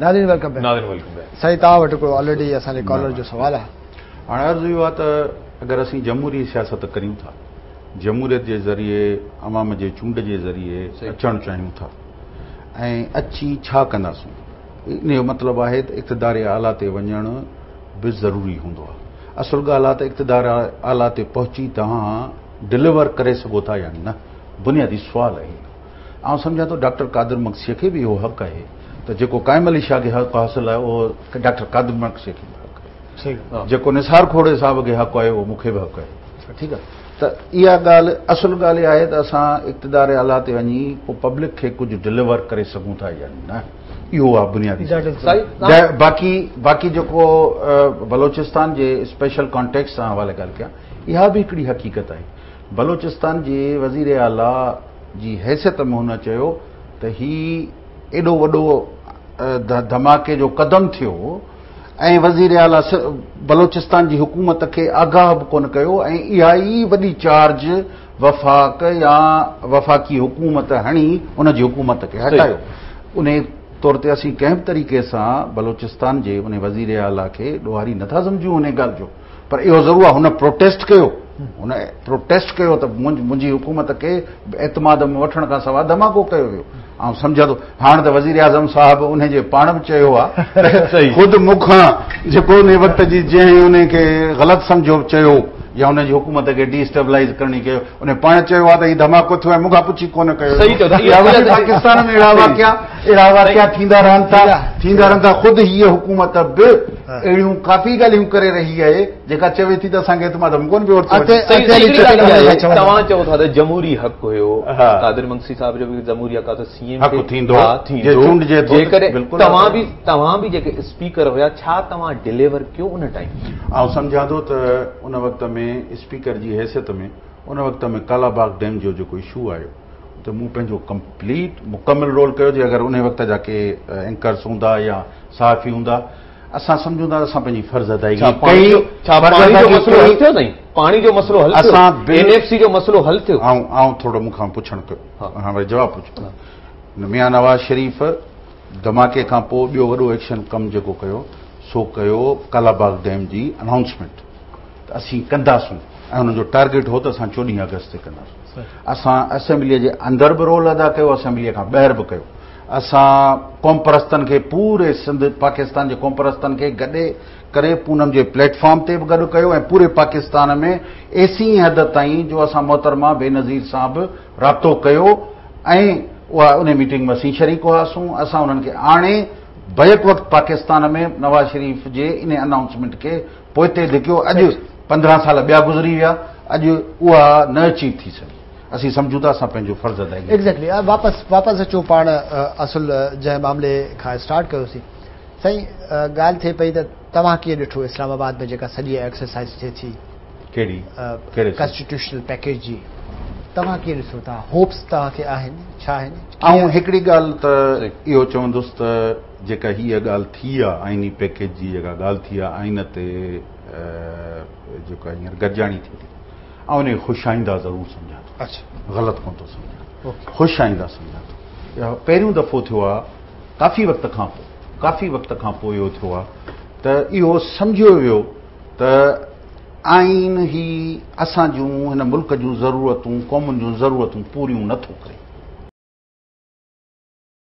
ناظرين welcome back. ناظرين welcome back. سائين توهان وٽ هڪڙو آلريڊي اسان جي ڪالر جو سوال آهي. هاڻي عرض اهو آهي ته اگر اسين جمهوري سياست ڪريون ٿا، جمهوريت جي ذريعي عوام جي چونڊ جي ذريعي اچڻ چاهيون ٿا ۽ اچي ڇا ڪنداسون؟ ان جو مطلب آهي ته اقتدار اعليٰ تي وڃڻ به ضروري هوندو آهي. اصل ڳالهه آهي ته اقتدار اعليٰ تي پهچي توهان ڊليور ڪري سگهو ٿا يا نه؟ بنيادي سوال آهي اهو. آئون سمجهان ٿو ڊاڪٽر قادر مگسيء کي به اهو حق آهي ته جيڪو قائم علي شاهه کي حق حاصل آهي اهو ڊاڪٽر قادر مگسيء کي به حق آهي. جيڪو نثار کوڙي صاحب کي حق آهي اهو مون کي به حق آهي. ٺيڪ آهي ته اها ڳالهه اصل ڳالهه اها آهي ته اسان اقتدار اعليٰ تي وڃي پوء پبلڪ کي ڪجهه ڊليور ڪري سگهون ٿا يا نه اهو آهي بنيادي باقي باقي جيڪو بلوچستان جي اسپيشل ڪانٽيڪسٽ سان حوالي ڳالهه ڪيان اها به هڪڙي حقيقت آهي بلوچستان جي وزير اعليٰ جي حيثيت ۾ هن چيو ته هي ايڏو وڏو ڌماڪي جو قدم ٿيو ۽ وزير اعليٰ بلوچستان جي حڪومت کي آگاهه به ڪونه ڪيو ۽ اها ئي وڏي چارج وفاق يا وفاقي حڪومت هڻي ان جي حڪومت کي هٽايو. انهي طور تي اسين ڪنهن به طريقي سان بلوچستان جي انهي وزير اعليٰ کي ڏوهاري نٿا سمجهون انهي ڳالهه جو پر اهو ضرور آهي هن پروٽيسٽ ڪيو هن پروٽيسٽ ڪيو ته منهنجي حڪومت کي اعتماد ۾ وٺڻ کان سواء ڌماڪو ڪيو ويو. آئون سمجهان ٿو هاڻ ته وزيراعظم صاحب انهي جي پاڻ به چيو آهي خود مون کان جيڪو انهي وقت جي جنهن انهي کي غلط سمجهيو چيو يا ان جي حڪومت کي ڊي اسٽيبلائيز ڪرڻي ڪيو انهي پاڻ چيو آهي ته هي ڌماڪو ٿيو ۽ مون کان پڇي ڪونه ڪيو. پاڪستان ۾ اهڙا واقعا اهڙا واقعا ٿيندا رهن ٿا ٿيندا رهن ٿا خود هيء حڪومت به اهڙيون ڪافي ڳالهيون ڪري رهي آهي جيڪا چوي ٿي ته اسان کي اعتماد ۾ ڪونه پيو ورتو وڃي. توهان چئو ٿا ته جمهوري حق هيو قادر مگسي صاحب جو به جمهوري حق آهي ته سي ايم حق ٿيندو جي چونڊجي ٿو جيڪڏهن توهان به توهان به جيڪي اسپيڪر هيا ڇا توهان ڊليور ڪيو ان ٽائيم؟ آئون سمجهان ٿو ته ان وقت ۾ اسپيڪر جي حيثيت ۾ ان وقت ۾ ڪالا باغ ڊيم جو جيڪو اشو آيو ته مون پنهنجو ڪمپليٽ مڪمل رول ڪيو جي اگر انهي وقت جا ڪي اينڪرس هوندا يا صحافي هوندا اسان سمجهون ٿا اسان پنهنجي فرض ادائگي ڪئي. ڇا پاڻي جو مسئلو حل ٿيو سائين؟ پاڻي جو مسئلو حل ٿيو؟ اين ايف سي جو مسئلو حل ٿيو؟ آئون آئون ٿورو مون کان پڇڻ ڪيو ها وري جواب پڇو. ميان نواز شريف ڌماڪي کان پوء ٻيو وڏو ايڪشن ڪم جيڪو ڪيو سو ڪيو ڪالاباغ ڊيم جي انائونسمينٽ ته اسين ڪنداسون ۽ انهن جو ٽارگيٽ هو ته اسان 14 آگسٽ تي ڪنداسون. اسان اسيمبليء جي اندر به رول ادا ڪيو اسيمبليء کان ٻاهر به ڪيو. اسان قومپرستن کي پوري سنڌ پاڪستان جي قومپرستن کي گڏي ڪري پونم جي پليٽ فارم تي به گڏ ڪيو ۽ پوري پاڪستان ۾ ايسين حد تائين جو اسان محترمه بينظير سان به رابطو ڪيو ۽ اها انهي ميٽنگ ۾ اسين شريڪ هئاسون اسان انهن کي آڻي بيڪ وقت پاڪستان ۾ نواز شريف جي انهي انائونسمينٽ کي پوئتي ڌڪيو اڄ 15 سال ٻيا گذري ويا اڄ اها نه اچيو ٿي سگهي. اسين سمجهون ٿا اسان پنهنجو فرض ادائگي ڪئي. ايگزيڪٽلي واپس واپس اچون پاڻ اصل جنهن معاملي کان اسٽارٽ ڪيوسين سائين ڳالهه ٿئي پئي ته توهان ڪيئن ڏٺو اسلام آباد ۾ جيڪا سڄي ايڪسرسائز ٿئي ٿي ڪهڙي ڪهڙي ڪانسٽيٽيوشنل پيڪيج جي توهان ڪيئن ڏسو ٿا هوپس توهان کي آهن ڇا آهن؟ آئون هڪڙي ڳالهه ته اهو چوندس ته جيڪا هيء ڳالهه ٿي آ آئيني پيڪيج جي جيڪا ڳالهه ٿي آ آئين تي جيڪا هينئر گڏجاڻي ٿي ٿي آئون ان کي خوش آئنده ضرور سمجهان ٿو. غلط ڪونه ٿو سمجهان. خوش آئنده سمجهان ٿو. اهو پهريون دفعو ٿيو آهي ڪافي وقت کان پوء ڪافي وقت کان پوء اهو ٿيو آهي ته اهو سمجهيو ويو ته آئين هي اسان جون هن ملڪ جون ضرورتون قومن جون ضرورتون پوريون نٿو ڪري.